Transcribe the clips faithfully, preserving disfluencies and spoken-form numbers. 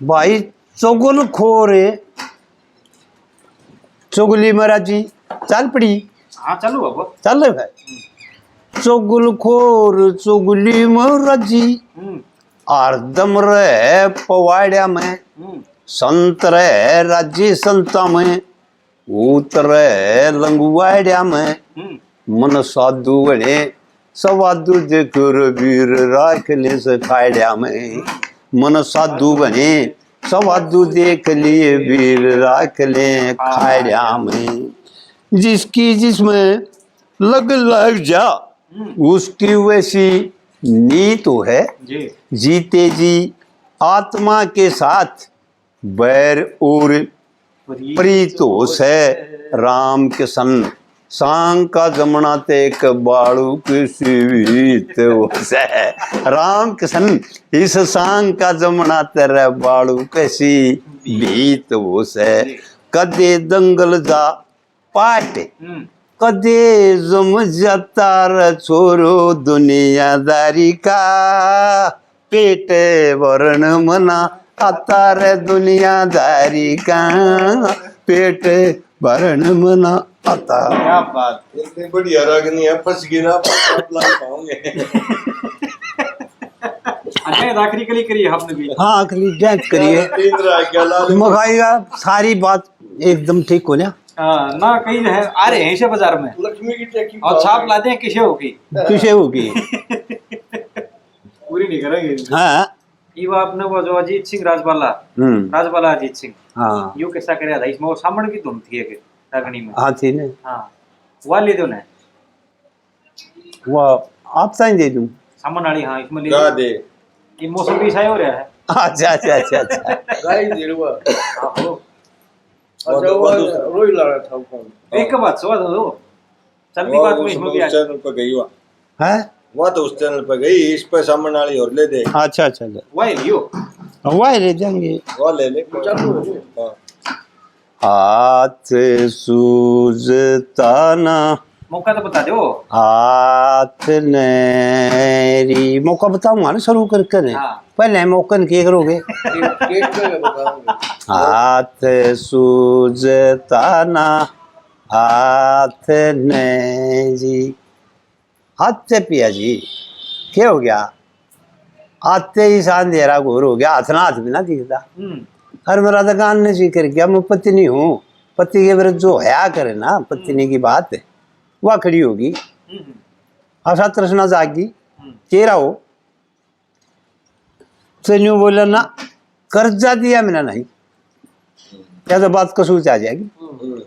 भाई, चुगलखोर चुगली में राजी। चल पड़ी। हाँ, चलो बाबा। चल रहे भाई। चुगलखोर चुगली में राजी, हम्म। हरदम रहे पवाड़िया में। हम्म। संत रहे राजी संता में, उतरे लंगुआड़िया में। हम्म। मन साधु बने सवादु देख रे वीर, राख ले से खाड़िया में। मन साधु बने सवादु देख लिए वीर, राख ले खाड़िया में। जिसकी जिसमें लग लग जा, हम्म। उसकी वैसी नीत हो है। जी। जीते जी आत्मा के साथ बैर और प्रीत हो सै। राम किशन सांग का जमना ते एक बालू की सीवीत हो सै। राम किशन इस सांग का जमना तेरे बालू कैसी बीत हो सै। कदे दंगल जा पाट, हम्म। कदे जम जाता रे छोरो दुनियादारी का, पेट भरण मना आता रे दुनियादारी का, पेट भरण मना आता। क्या बात। इतनी बढ़िया रागनी है, फंस गई ना, आप, आप लाग पाओगे। अच्छा, आखिरी कली करिए आपने भी। हाँ, आखिरी dance करिए। तीन राग क्या लाल। मखाई का सारी बात एकदम ठीक हो ना। हाँ, ना कहीं है, आ रहे हैं इसे बाजार में। लक्ष्मी की टैकी और छाप ला दें किसे होगी। किसे होगी। पूरी नहीं करेंगे। हाँ। ये वो आपने वो जो अजीत सिंह राजबाला, हम्म। राजबाला अजीत सिंह। हाँ। यो कैसा करे था, इसमें वो सामण की धुन थी एक रागनी में। हाँ, थी ने। हाँ। वा ले दो ना। वा आप ताई दे दूं। सामण वाली, हाँ, इसमें ले गा दो। दे। ये मौसम भी ऐसा ही हो रहा है। अच्छा, अच्छा, अच्छा, अच्छा। गाई दे रुआ। हाँ, हो। अच्छा, वो वो दूसरा। रोई ला रहा था फोन। एक बात सुना दो। चलती वो बात में उस, इसमें भी उस आ channel पे गई हुआ। हैं? वो तो उस channel पे गई, इस पे सामने वाली और ले दे। अच्छा, अच्छा, अच्छा। वही लियो। वही ले जाएंगे। वो ले ले। चालू हो गई। हाँ। हाथ सूझता ना। मौका तो बता दो। हाथ ने री, मौका बताऊंगा ना शुरू करके ने। हाँ। पहले मौका ने के करोगे? एक, एक में बताऊंगा। हाथ सूझता ना, हाथ ने जी। हाथ से पिया जी, क्या हो गया? आते ही सा अंधेरा घोर हो गया, हाथ ना हाथ भी ना दिखता। हम्म। और मेरा तो गान ने जी कर गया, मैं पत्नी हूँ, पति के विरुद्ध जो होया करे ना, पत्नी हम्म। की बात, वह खड़ी होगी। हम्म। आशा तृष्णा जागी, हम्म। तेरा हो। तो न्यू बोला ना, कर्जा दिया मैंने नहीं, या तो बात कसूर आ जाएगी। हम्म।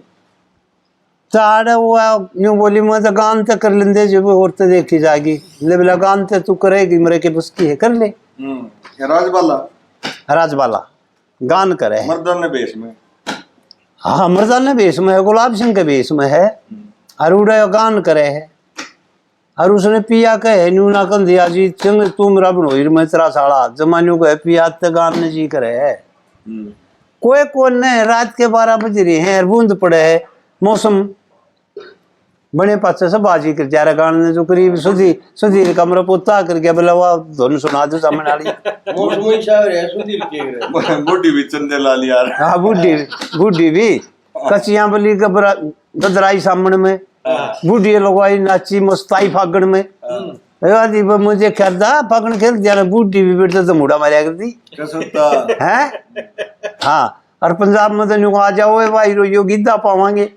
ताड़ वो न्यू बोली, मैं तो गान तक कर लेंदे, जब औरत देखी जाएगी, ले बोला, गान ते तू करेगी, मेरे के बस की है, कर ले। हम्म, ये राजबाला। राजबाला गान करे है। मर्दाना भेष में। हाँ, मर्दाना भेष में है, गुलाब सिंह के भेष में है। हम्म। और उड़े गान करे है। और उसने पिया कहे, न्यू ना कन दिया जी, चंग तू मेरा बनोई, मैं तेरा साला। जमान्यू कहे, पिया ते गान ने जी करे है। हम्म। कोई कौन ने, रात के बारह बज रहे हैं, बूंद पड़े है, मौसम बने पाछे से बाजी कर जा रहा गान ने, जो करीब सुधी, सुधीर कमरा पोता कर गया, बोला, "वाह, धुन सुना दो सामने वाली।" मौसम ही चाह रहे हैं, सुधीर के रहे। बूढ़ी भी चंदे लाल यार। हाँ, बूढ़ी, बूढ़ी भी। कचियां बली गबरा, गदराई सामण में, हाँ। बूढ़ी लुगाई नाची मस्ताई फागण में। हाँ। ए आदि ब-, मुझे ख्याल था, फागण खेल दिया ना, बूढ़ी भी बैठे तो मुड़ा मारया करती। कसरता। हैं? हाँ, और पंजाब में तो न्यू आ जाओ, ए भाई, रो, यो गिद्धा पावांगे।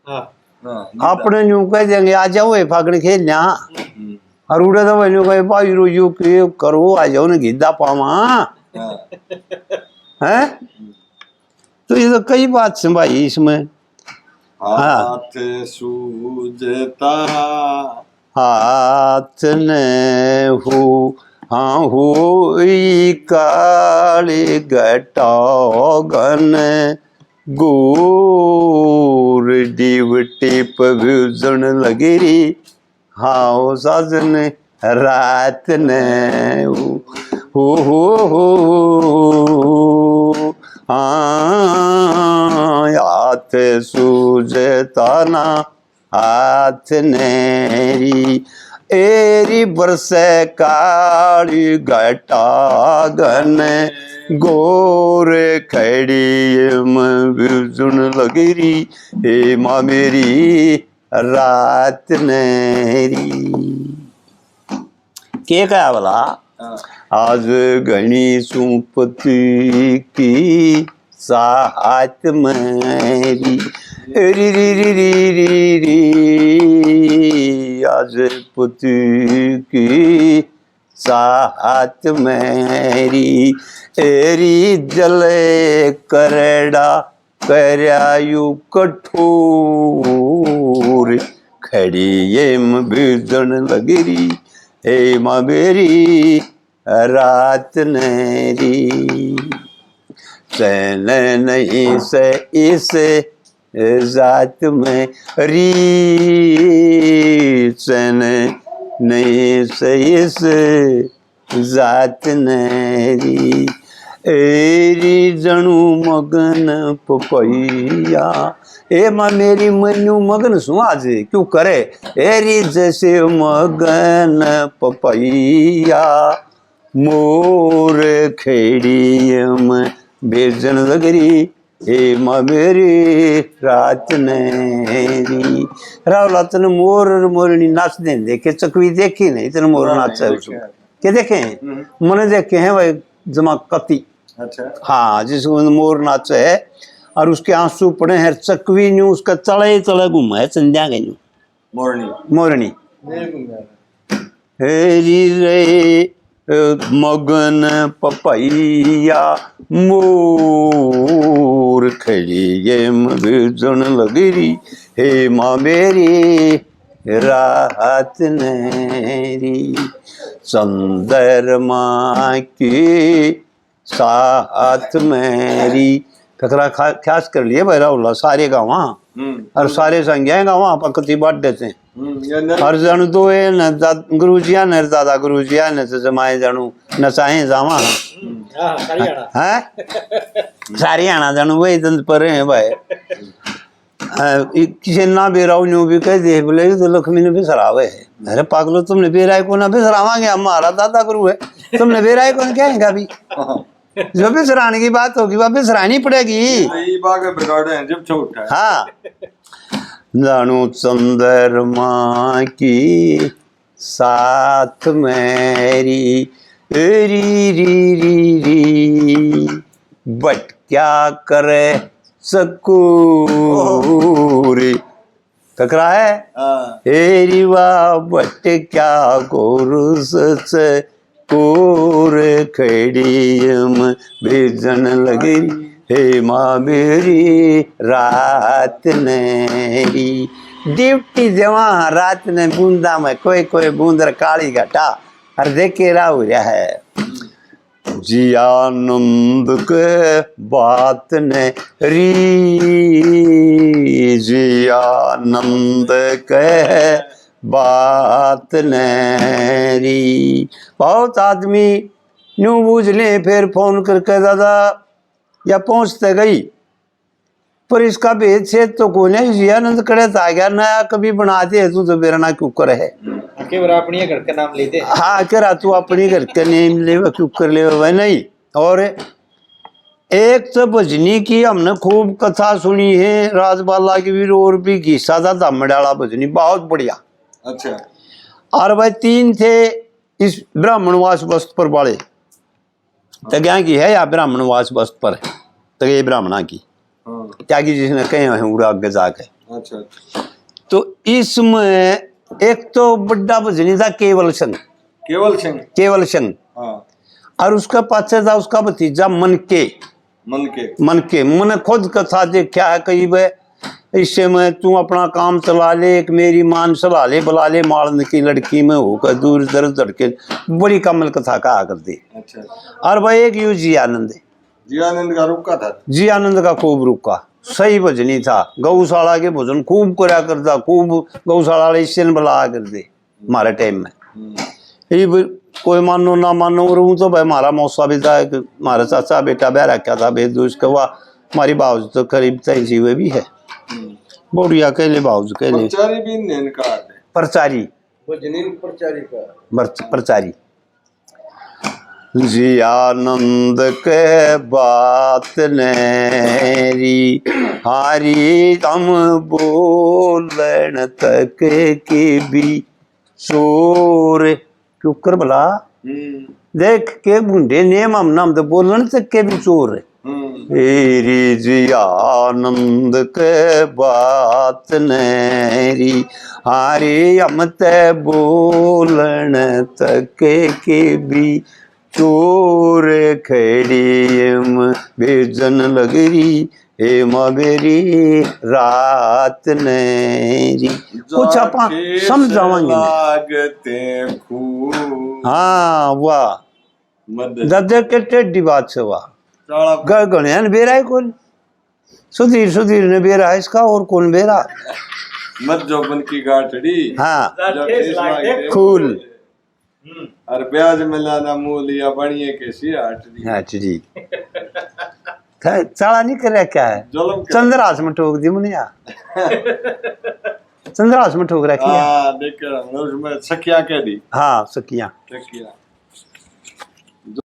हाँ। हाँ, गिद्धा। अपने न्यू कह देंगे, "आ जाओ, ए फागण खेल लिया।" हम्म। और उड़े तो भाई न्यू कहे, "भाई, रो, यो के करो, आ जाओ ना, गिद्धा पावा।" हाँ। हैं? तो ये तो कई बात से भाई इसमें। हाँ। हाथ सूझता। हाथ ने हो, हाँ, होई काली घटा घन घोर, डिवटी पे भूजण लगी री। हाँ, ओ साजन, रात ने, ओ, हो, हो, हो, हो, हाँ, हाथ सूझता ना, हाथ ने री, एरी बरसे काली घटा घन गोर खड़ी एम बिजण लग री, हे माँ मेरी रात नहरी। के कहा भला? हाँ। आज घणी सूपत की साहत मेरी, री री री री री री, आज पुत की साहत मेरी, एरी जले करड़ा करया यू कठोर, खड़ी एम बिजण लग री, हे माँ मेरी रात नहरी। चैन नहीं से इस जात में री, चैन नहीं से इस जात नहरी। एरी जणु मगन पपैया, ए माँ मेरी, मैं न्यू मगन सूं आज, क्यों करे? एरी जैसे मगन पपैया, मोर खड़ी एम बिजण लग री, हे माँ मेरी रात नहरी। राहुला, तने मोर और मोरनी नाचते देखे? चकवी देखी नहीं, तने मोर नाचे उसमें? के देखे हैं? हम्म। मने देखे हैं भाई, जमा कती। अच्छा। हाँ, जिसमें मोर नाचे है और उसके आंसू पड़े हैं, चकवी न्यू उसका तले ही तले घूमे है, संध्या के न्यू। मोरनी। मोरनी। हेरी रे, अ, मगन पपैया, मोर खड़ी एम बिजण लग री, हे माँ मेरी रात नहरी। चंद्रमा की साथ मेरी। ककरा खा-, ख्यास कर लिए भाई राहुला, सारे गावा। हम्म। और सारे संज्ञा गावा, आप कति बांट देते हैं। हम्म, ये नहीं। और जन दो ए न दा-, गुरुजिया ने, दादा गुरुजिया ने, तो जमाए जानू नचाए जावा। हम्म, हाँ, सारी आना। हैं? सारी आना जानू, वही दंद पर हैं भाई। अ, इ-, किसी ना बेराव न्यू भी कह दे, बोले, "ये तो लक्ष्मी ने बिसरावे है।" अरे पागलो, तुमने बेराय को ना बिसरावांगे, हमारा दादा गुरु है, तुमने बेराय कौन कहेगा भी? जो बिसराने की बात होगी, वह बिसरानी पड़ेगी। यही बात है, बिगाड़े हैं जब छोटा है। हाँ। जानू चंद्रमा की साथ मेरी, री, री, री, री, बट क्या करे सकूरी। ककरा है? हाँ। एरी वाह बट क्या करूँ सच कोर खड़ी एम बिजण लग री, हे माँ मेरी रात नहरी। ड्यूटी देवा रात ने बूंदा में, कोई कोई बूंद रे काली घटा, और देखे राह हो रहा है। जी आनंद के बात ने री, जी आनंद के बात ने री। बहुत आदमी न्यू बूझ ले, फिर फोन करके, "दादा, या पहुंच तो गई, पर इसका भेद छेद तो कोई नहीं, जी आनंद कड़े तो आ गया, नया कभी बना दे, तू तो बेरा ना क्यों करे है?" हाँ, के बार अपनी घर का नाम लेते हैं। हाँ, के रहा तू अपनी घर का नाम ले, क्यों कर ले भाई, नहीं। और एक तो भजनी की हमने खूब कथा सुनी है, राजबाला की भी, और भी घीसा था धामड़ वाला भजनी, बहुत बढ़िया। अच्छा। और भाई तीन थे इस ब्राह्मणवास वस्त्र पर वाले, तग्या की है या ब्राह्मणवास वस्त्र पर, तगे ब्राह्मणा की। हाँ। त्यागी जिसने कहे हैं उड़ा आगे जाके। अच्छा, अच्छा। तो इसमें एक तो बड़ा भजनी था केवल सिंह। केवल सिंह। केवल सिंह। हाँ। और उसके पाछे था उसका भतीजा मनके। मनके। मनके। मैंने खुद कथा देखा है कई बे, इससे मैं तू अपना काम चला ले, एक मेरी मान सला ले, बुला ले, मालन की लड़की में होकर दूर दर धड़के, बड़ी कमल कथा कहा कर दी। अच्छा। और भाई एक यू जी आनंद है। जी आनंद का रुक्का था। जी आनंद का खूब रुक्का, सही भजनी था। गौशाला के भजन खूब करया करता, खूब गौशाला वाले इससे बुलाया करते हमारे टाइम में। हम्म। ये भी कोई मानो ना मानो, और वो तो भाई हमारा मौसा भी था, एक हमारा चाचा बेटा बह रखा था, बेदूस के, वाह, हमारी भावज तो करीब तय जीवे भी है। हम्म। बढ़िया कह ले, भावज कह ले। प्रचारी भी इनने इनकार है। प्रचारी। वो जनीन प्रचारी का। प्रच-, प्रचारी। जी आनंद के बात ने री, हारी हम बोलण तक के भी चोर। क्यों कर भला? हम्म। देख के भूंडे नेम हम नाम तो बोलण तक के भी चोर है। हम्म। तेरी जी आनंद के बात ने री, हारी हम ते बोलण तक के भी चोर। खड़ी एम बेजन लग री, ए माँ बेरी रात ने री। कुछ आपां जाके समझावांगे ना। लागते खूब। हाँ, वाह। मदद। दादा के टेढ़ी बात से वाह। चाला। ग-, गणिया ने बेरा ही कोनी। सुधीर, सुधीर ने बेरा है इसका, और कौन बेरा? मत जो बन की गाठड़ी। हाँ। जो ठेस ठेस लागते लागते खूब। खूब। हम्म। और ब्याज मिला ना मूल या बनिए के सी हाट दी। हाट दी। थे चाला नहीं कर रखा है। जुल्म कर। चंद्रहास में ठोक दी मुनिया। चंद्रहास में ठोक रखी है। हाँ, देख कर हमने उसमें सखियां कह दी। हाँ, सखियां। सखियां।